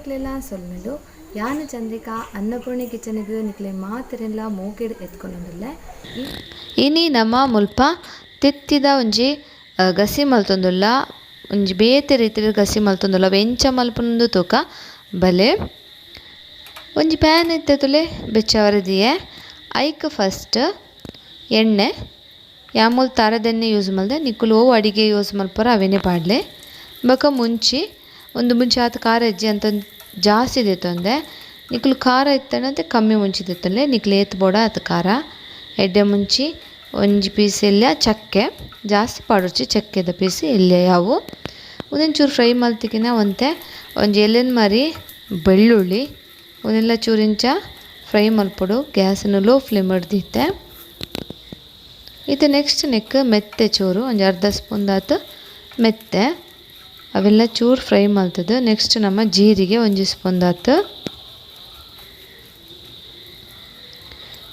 ಮಾತಕ್ಲೆಲ್ಲ ಸೊಲ್ಮೆಲು ಯಾನ ಚಂದ್ರಿಕಾ ಅನ್ನಪೂರ್ಣಿ ಕಿಚನ್ಗ್ ನಿಕ್ಲೆ ಮಾತೆರೆನ್ಲ ಮೋಕೆಡ್ ಎತ್ಕೊಂಡೊಂದುಲ್ಲೆ. ಇನಿ ನಮ ಮುಲ್ಪ ತೆತ್ತಿದ ಒಂಜಿ ಗಸಿ ಮಲ್ತೊಂದುಲ್ಲ, ಒಂಜಿ ಬೇತೆ ರೀತಿದ ಗಸಿ ಮಲ್ತೊಂದುಲ್ಲ. ಎಂಚ ಮಲ್ಪುನಂದು ತೂಕ ಬಲೆ. ಒಂಜಿ ಪ್ಯಾನ್ ಇತ್ತುಲೆ ಬೆಚ್ಚವರದಿಯೆ, ಐಕ್ ಫಸ್ಟ್ ಎಣ್ಣೆ ಯಾಮೂಲ್ ತಾರದೆಣ್ಣೆ ಯೂಸ್ ಮಲ್ದೆ, ನಿಕುಲು ಓ ಅಡಿಗೆ ಯೂಸ್ ಮಲ್ಪರ ಅವೇನೆ ಪಾಡ್ಲೆ. ಬೊಕ ಮುಂಚಿ ಒಂದು ಮುಂಚೆ ಆತ್ ಖಾರ ಇಜ್ಜಿ ಅಂತ ಜಾಸ್ತಿ ದೆತ್ತೊಂದೆ, ನಿಕುಲು ಖಾರ ಇತ್ತಂತೆ ಕಮ್ಮಿ ಮುಂಚಿ ದೆತ್ತೊಂದೆ, ನಿಕುಲು ಏತ್ ಬೋಡ ಆತ್ ಖಾರ. ಎಡ್ಡೆ ಮುಂಚಿ ಒಂಜಿ ಪೀಸ್ ಎಲ್ಲ ಚಕ್ಕೆ ಜಾಸ್ತಿ ಪಾಡೊಡ್ಚಿ, ಚಕ್ಕೆದ ಪೀಸ್ ಎಲ್ಯ ಯಾವು ಒಂದೊಂಚೂರು ಫ್ರೈ ಮಲ್ತಿಕಿನ ಒಂತೆ ಒಂಜಿ ಎಲೆನ್ ಮರಿ ಬೆಳ್ಳುಳ್ಳಿ ಒಂದೆಲ್ಲ ಚೂರಿಂಚ ಫ್ರೈ ಮಲ್ಪೊಡು. ಗ್ಯಾಸನ್ನು ಲೋ ಫ್ಲೇಮ್ ಹಿಡ್ದಿತ್ತೆ. ಇತ್ತೆ ನೆಕ್ಸ್ಟ್ ನೆಕ್ ಮೆತ್ತೆ ಚೂರು ಒಂಜಿ ಅರ್ಧ ಸ್ಪೂನ್ ದಾತ್ ಮೆತ್ತೆ ಅವೆಲ್ಲ ಚೂರು ಫ್ರೈ ಮಲ್ತದು. ನೆಕ್ಸ್ಟ್ ನಮ್ಮ ಜೀರಿಗೆ ಒಂಜಿ ಸ್ಪೂನ್ ದಾತ್.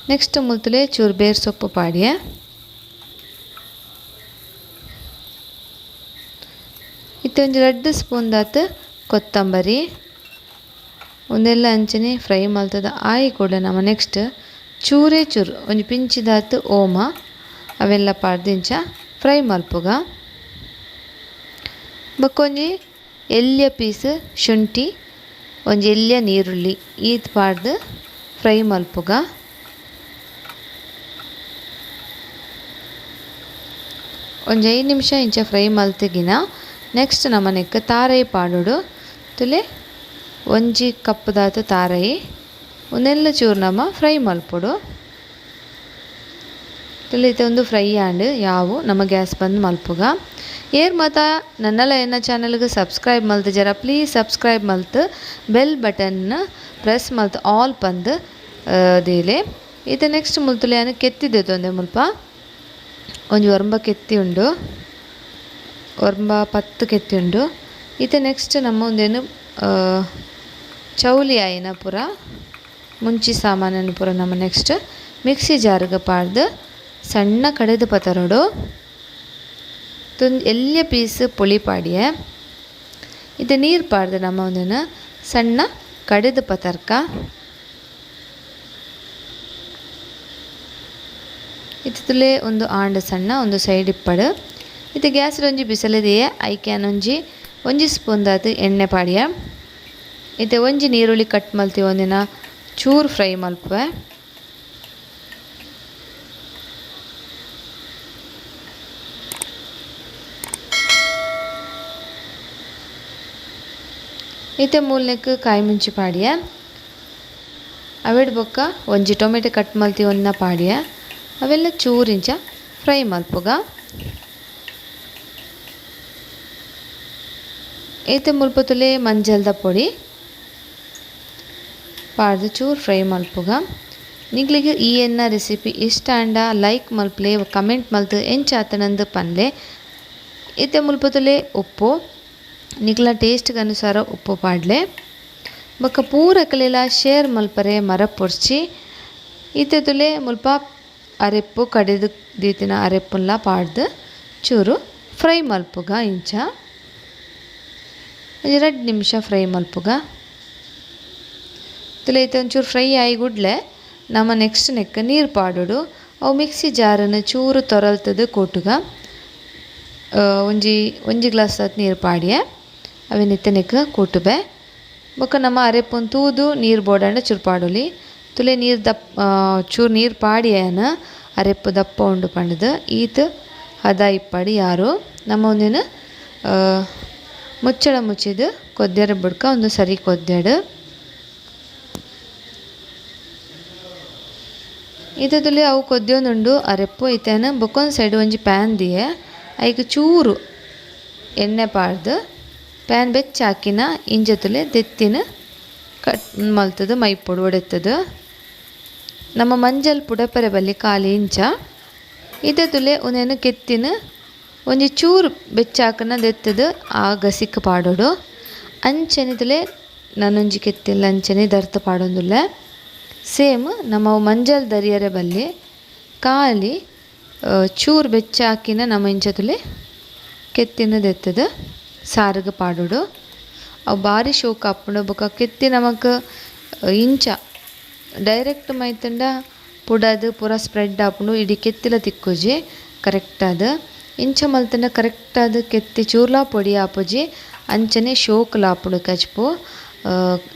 ನೆಕ್ಸ್ಟ್ ಮುಲ್ತಲೆ ಚೂರು ಬೇರ್ ಸೊಪ್ಪು ಪಾಡಿಯೆ. ಇತ್ತೆ ಒಂಜಿ 2 ಸ್ಪೂನ್ ದಾತ್ ಕೊತ್ತಂಬರಿ ಒಂದೆಲ್ಲ ಅಂಚನೆ ಫ್ರೈ ಮಲ್ತದ. ಆಯಿ ಕೂಡ ನಮ್ಮ ನೆಕ್ಸ್ಟ್ ಚೂರೇ ಚೂರು ಒಂಜಿ ಪಿಂಚಿದಾತ್ ಓಮ ಅವೆಲ್ಲ ಪಾಡ್ದಿಂಚ ಫ್ರೈ ಮಲ್ಪುಗ. ಬೊಕ್ಕೊಂಜಿ ಎಲ್ಯ ಪೀಸ್ ಶುಂಠಿ ಒಂಜಿ ಎಲ್ಯ ನೀರುಳ್ಳಿ ಈತ್ ಪಾಡ್ದು ಫ್ರೈ ಮಲ್ಪುಗ. ಒಂಜಿ 5 ನಿಮಿಷ ಇಂಚ ಫ್ರೈ ಮಲ್ತಿಗಿನ ನೆಕ್ಸ್ಟ್ ನಮ್ಮನೆಕ್ ತಾರೈ ಪಾಡೋಡು. ತುಲೆ ಒಂಜಿ ಕಪ್ಪುದಾತ ತಾರೈ ಒಂದೆಲ್ಲ ಚೂರು ನಮ್ಮ ಫ್ರೈ ಮಲ್ಪೊಡು. ತುಲೆ ಇತ್ತೆ ಒಂದು ಫ್ರೈ ಆಂಡ್ ಯಾವು ನಮ್ಮ ಗ್ಯಾಸ್ ಬಂದ್ ಮಲ್ಪುಗ. ಏರ್ ಮಾತ ನನ್ನಲ ಎನ್ನ ಚಾನಲ್ಗೆ ಸಬ್ಸ್ಕ್ರೈಬ್ ಮಲ್ತು ಜರ ಪ್ಲೀಸ್ ಸಬ್ಸ್ಕ್ರೈಬ್ ಮಲ್ತು bell button press ಮಲ್ತು ಆಲ್ ಪಂದ್ ದೀಲೆ. ಇತ್ತೆ ನೆಕ್ಸ್ಟ್ ಮುಲ್ತುಲೆ ಯಾನು ಕೆತ್ತಿದ್ದೆ ತೊಂದೆ ಮುಲ್ಪ ಒಂಜಿ ಒರ್ಂಬ ಕೆತ್ತಿ ಉಂಡು, ಒರ್ಂಬ 10 ಕೆತ್ತಿ ಉಂಡು. ಇತ್ತೆ ನೆಕ್ಸ್ಟ್ ನಮ್ಮ ಒಂದೇನು ಚೌಲಿ ಆಯಿನ ಪೂರ ಮುಂಚಿ ಸಾಮಾನನ್ನು ಪೂರ ನಮ್ಮ ನೆಕ್ಸ್ಟ್ ಮಿಕ್ಸಿ ಜಾರ್ಗೆ ಪಾಡ್ದು ಸಣ್ಣ ಕಡೆದು ಪತರೋಡು. ಎಲ್ಯ ಪೀಸ್ ಪುಳಿ ಪಾಡಿಯೆ. ಇತ್ತೆ ನೀರು ಪಾಡ್ದು ನಮ್ಮ ಒಂದೇನು ಸಣ್ಣ ಕಡೆದು ಪತರ್ಕ. ಇತ್ತುಲೆ ಒಂದು ಆಂಡ ಸಣ್ಣ ಒಂದು ಸೈಡ್ ಇಪ್ಪಡು. ಇತ್ತೆ ಗ್ಯಾಸ್ ಒಂಜಿ ಬಿಸಲದಿಯೆ ಐಕ್ಯಾನೊಂಜಿ ಒಂಜಿ ಸ್ಪೂನ್ ದಾತ್ ಎಣ್ಣೆ ಪಾಡಿಯ. ಇತ್ತೆ ಒಂಜಿ ನೀರುಳ್ಳಿ ಕಟ್ ಮಲ್ತಿ ಒಂದಿನ ಚೂರು ಫ್ರೈ ಮಲ್ಪುವೆ. ಇತ್ತೆ ಮೂಲ್ನೆಕ್ ಕಾಯಿ ಮುಂಚಿ ಪಾಡಿಯ. ಅವೆಡ್ ಬೊಕ್ಕ ಒಂಜಿ ಟೊಮೆಟೊ ಕಟ್ ಮಲ್ತಿ ಒಂದಿನ ಪಾಡಿಯ. ಅವೆಲ್ಲ ಚೂರಿಂಚ ಫ್ರೈ ಮಲ್ಪುಗ. ಇತ್ತೆ ಮುಲ್ಪತುಲೆ ಮಂಜಲ್ದ ಪೊಡಿ ಪಾಡ್ದು ಚೂರು ಫ್ರೈ ಮಲ್ಪುಗ. ನಿಗ್ಲಿಗೆ ಈ ಎನ್ನ ರೆಸಿಪಿ ಇಷ್ಟ ಆಂಡ ಲೈಕ್ ಮಲ್ಪಲೆ, ಕಮೆಂಟ್ ಮಲ್ತು ಎಂಚಾತನಂದು ಪನ್ಲೆ. ಇತ್ತೆ ಮುಲ್ಪತುಲೆ ಉಪ್ಪು ನಿಗ್ಲ ಟೇಸ್ಟ್ಗೆ ಅನುಸಾರ ಉಪ್ಪು ಪಾಡ್ಲೆ. ಬೊಕ್ಕ ಪೂರಕಲೆಲ ಶೇರ್ ಮಲ್ಪರೆ ಮರಪೊಡ್ಚಿ. ಇತ್ತೆ ತುಲೆ ಮುಲ್ಪ ಅರೆಪ್ಪು ಕಡೆದು ದೀತಿನ ಅರೆಪ್ಪುನ್ಲ ಪಾಡ್ದು ಚೂರು ಫ್ರೈ ಮಲ್ಪುಗ. ಇಂಚ 2 ನಿಮಿಷ ಫ್ರೈ ಮಲ್ಪುಗ. ತುಲೆ ಇತ್ತೆ ಒಂಚೂರು ಫ್ರೈ ಆಯಿ ಗುಡ್ಲೆ ನಮ್ಮ ನೆಕ್ಸ್ಟ್ ನೆಕ್ ನೀರು ಪಾಡೋಡು. ಅವು ಮಿಕ್ಸಿ ಜಾರನ್ನು ಚೂರು ತೊರಲ್ತದ ಕೂಟುಗ. ಒಂಜಿ ಒಂಜಿ ಗ್ಲಾಸ್ ಆತ್ ನೀರು ಪಾಡಿಯೆ. ಅವೇನಿತ್ತೆ ನೆಕ್ ಕೂಟುಬೆ. ಬೊಕ್ಕ ನಮ್ಮ ಅರೆಪ್ಪುನ್ ತೂದು ನೀರು ಬೋಡಂಡ ಚೂರು ಪಾಡೊಲಿ. ತುಲೆ ನೀರು ದಪ್ಪ ಚೂರು ನೀರು ಪಾಡಿಯೇನ ಅರೆಪ್ಪು ದಪ್ಪ ಉಂಡು ಪಂಡದು ಈತ್ ಹದ ಇಪ್ಪಡಿ ಯಾರು ನಮ್ಮ ಒಂದೇನು ಮುಚ್ಚಳ ಮುಚ್ಚಿದು ಕೊದ್ಯರ ಬುಡ್ಕ ಒಂದು ಸರಿ ಕೊದ್ಯಡು. ಇತದುಲೆ ಅವು ಕೊದ್ಯೊಂದುಂಡು ಅರೆಪ್ಪು. ಇತ್ತೇನ ಬೊಕ್ಕೊಂದು ಸೈಡ್ ಒಂಜಿ ಪ್ಯಾನ್ ದಿಯೆ. ಐಕ್ ಚೂರು ಎಣ್ಣೆ ಪಾಡ್ದು ಪ್ಯಾನ್ ಬೆಚ್ಚ ಹಾಕಿನ ಇಂಜತುಲೆ ದೆತ್ತಿನ ಕಟ್ ಮಲ್ತದು ಮೈಪೊಡು ಒಡೆತ್ತದು. ನಮ್ಮ ಮಂಜಲ್ ಪುಡಪರೆ ಬಲ್ಲಿ ಖಾಲಿ ಇಂಚ. ಇತದುಲೆ ಒಂದೇನು ಕೆತ್ತಿನ ಒಂಜಿ ಚೂರು ಬೆಚ್ಚಾಕನ ದೆತ್ತದು ಆ ಗಸಿಕ್ ಪಾಡೋಡು. ಅಂಚನೆ ನಾನೊಂಜಿ ಕೆತ್ತಿಲ್ಲ ಅಂಚನೆ ದರ್ತ ಪಾಡೊಂದುಲ್ಲೆ. ಸೇಮ್ ನಮ್ಮ ಮಂಜಲ್ ದರಿಯರೆ ಬಲ್ಲಿ ಖಾಲಿ ಚೂರು ಬೆಚ್ಚಾಕಿನ ನಮ್ಮ ಇಂಚತುಲೆ ಕೆತ್ತಿನ ದೆತ್ತದು ಸಾರಿಗೆ ಪಾಡೋಡು. ಅವು ಬಾರಿ ಶೋಕ್ ಆಪುಂಡು ಬೊಕ ಕೆತ್ತಿ ನಮಕ್ ಇಂಚ ಡೈರೆಕ್ಟ್ ಮೈತಂಡ ಪುಡಾದ್ ಪೂರ ಸ್ಪ್ರೆಡ್ ಆಪುಂಡು ಇಡೀ ಕೆತ್ತಿಲ ತಿಕ್ಕುಜಿ ಕರೆಕ್ಟ್ ಆದ್ ಇಂಚ ಮಲ್ತಂಡ ಕರೆಕ್ಟ್ ಆದ್ ಕೆತ್ತಿ ಚೂರ್ಲಾ ಪೊಡಿ ಆಪುಜಿ ಅಂಚನೆ ಶೋಕುಲ ಆಪುಂಡು ಕಜ್ಪು.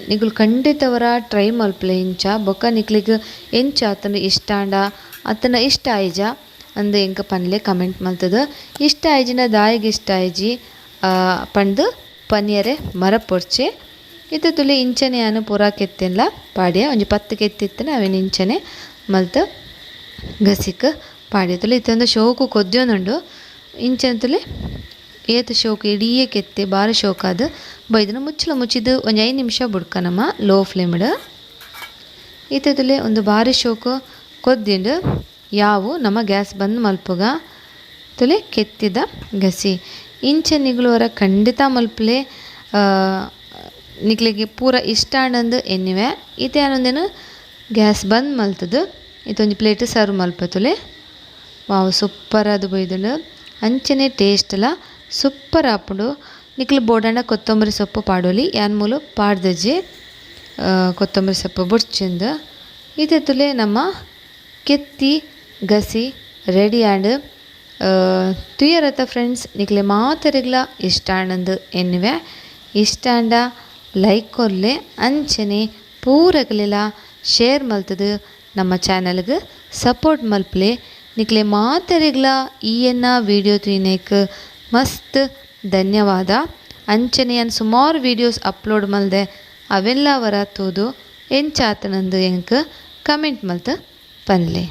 ನಿಕುಲು ಖಂಡಿತವರ ಟ್ರೈ ಮಲ್ಪುಲೆ ಇಂಚ ಬೊಕ ನಿಕ್ಲೆಗ್ ಎಂಚ ಆತಂಡ ಇಷ್ಟ ಆಂಡ ಅತ್ತಂಡ ಇಷ್ಟ ಆಯಿಜ ಅಂದ್ ಎಂಕ್ ಪನ್ಲೆ ಕಮೆಂಟ್ ಮಲ್ತುದು. ಇಷ್ಟ ಆಯಿಜಿಂಡ ದಾಯೆಗ್ ಇಷ್ಟ ಆಯಿಜಿ ಪಂದ್ ಪನಿಯರೆ ಮರಪೊಡ್ಚಿ. ಇತ್ತೆ ತುಲೆ ಇಂಚನೆ ಯಾನ್ ಪೂರಾ ಕೆತ್ತಿನ್ಲ ಪಾಡ್ಯ ಒಂಜಿ 10 ಕೆತ್ತಿತ್ತನ ಅವೆನ್ ಇಂಚನೆ ಮಲ್ತ್ ಗಸಿಕ್ ಪಾಡ್ಯ. ತುಲೆ ಇತ್ತೆ ಒಂದು ಶೋಕು ಕೊದ್ಯೊಂದುಂಡು ಇಂಚನೆ ತುಲೆ ಏತ್ ಶೋಕು ಇಡೀ ಕೆತ್ತೆ ಬಾರಿ ಶೋಕಾದ್ ಬೈದನ ಮುಚ್ಚಲ ಮುಚ್ಚಿದ್ ಒಂಜಿ 5 ನಿಮಿಷ ಬುಡ್ಕ ನಮ್ಮ ಲೋ ಫ್ಲೇಮ್ಡ್. ಇತ್ತೆ ತುಲೆ ಒಂದು ಬಾರಿ ಶೋಕು ಕೊದ್ದಿಂಡು ಯಾವು ನಮ್ಮ ಗ್ಯಾಸ್ ಬಂದ್ ಮಲ್ಪುಗ. ತುಲೆ ಕೆತ್ತಿದ ಗಸಿ ಇಂಚ ನಿಗುಲುವರ ಖಂಡಿತ ಮಲ್ಪುಲೆ. ನಿಕ್ಲೆಗ್ ಪೂರ ಇಷ್ಟ ಆಂಡಂದು ಎನ್ನಿವೆ. ಇತ್ತೆ ಯಾನೊಂದೇನು ಗ್ಯಾಸ್ ಬಂದ್ ಮಲ್ತುದು ಇತ್ತೊಂಜಿ ಪ್ಲೇಟ್ ಸರ್ವ್ ಮಲ್ಪ ತುಲೆ. ವಾವ್ ಸೂಪರ್ ಆದ್ ಬೈದುಂಡು ಅಂಚನೆ ಟೇಸ್ಟ್ಲ ಸೂಪರ್ ಆಪುಂಡು. ನಿಕ್ಲು ಬೋಡಾಂಡ ಕೊತ್ತಂಬರಿ ಸೊಪ್ಪು ಪಾಡೊಲಿ ಯಾನ್ ಮೂಲು ಪಾಡ್ದಜಿ ಕೊತ್ತಂಬರಿ ಸೊಪ್ಪು ಬೊಡ್ಚಿಂದು. ಇತ್ತೆ ತುಲೆ ನಮ್ಮ ಕೆತ್ತಿ ಗಸಿ ರೆಡಿ ಆಂಡ್. ತುಯರತ ಫ್ರೆಂಡ್ಸ್ ನಿಕ್ಲೆ ಮಾತೆರೆಗ್ಲ ಇಷ್ಟ ಆಂಡಂದು ಎನ್ನಿವೆ. ಇಷ್ಟ ಆಂಡ ಲೈಕ್ ಕೊರ್ಲೆ ಅಂಚನೆ ಪೂರಗಲೆಲ ಶೇರ್ ಮಲ್ತುದು ನಮ್ಮ ಚಾನಲ್ಗ್ ಸಪೋರ್ಟ್ ಮಲ್ಪುಲೆ. ನಿಕ್ಲೆ ಮಾತೆರೆಗ್ಲ ಈ ಎನ್ನ ವಿಡಿಯೋ ತೂಯಿನೇಕ್ ಮಸ್ತ್ ಧನ್ಯವಾದ. ಅಂಚನೆ ಯಾನ್ ಸುಮಾರು ವಿಡಿಯೋಸ್ ಅಪ್ಲೋಡ್ ಮಲ್ದೆ ಅವೆಲ್ಲ ವರ ತೂದು ಎಂಚಾತನಂದು ಎಂಕ್ ಕಮೆಂಟ್ ಮಲ್ತ್ ಪನ್ಲೆ.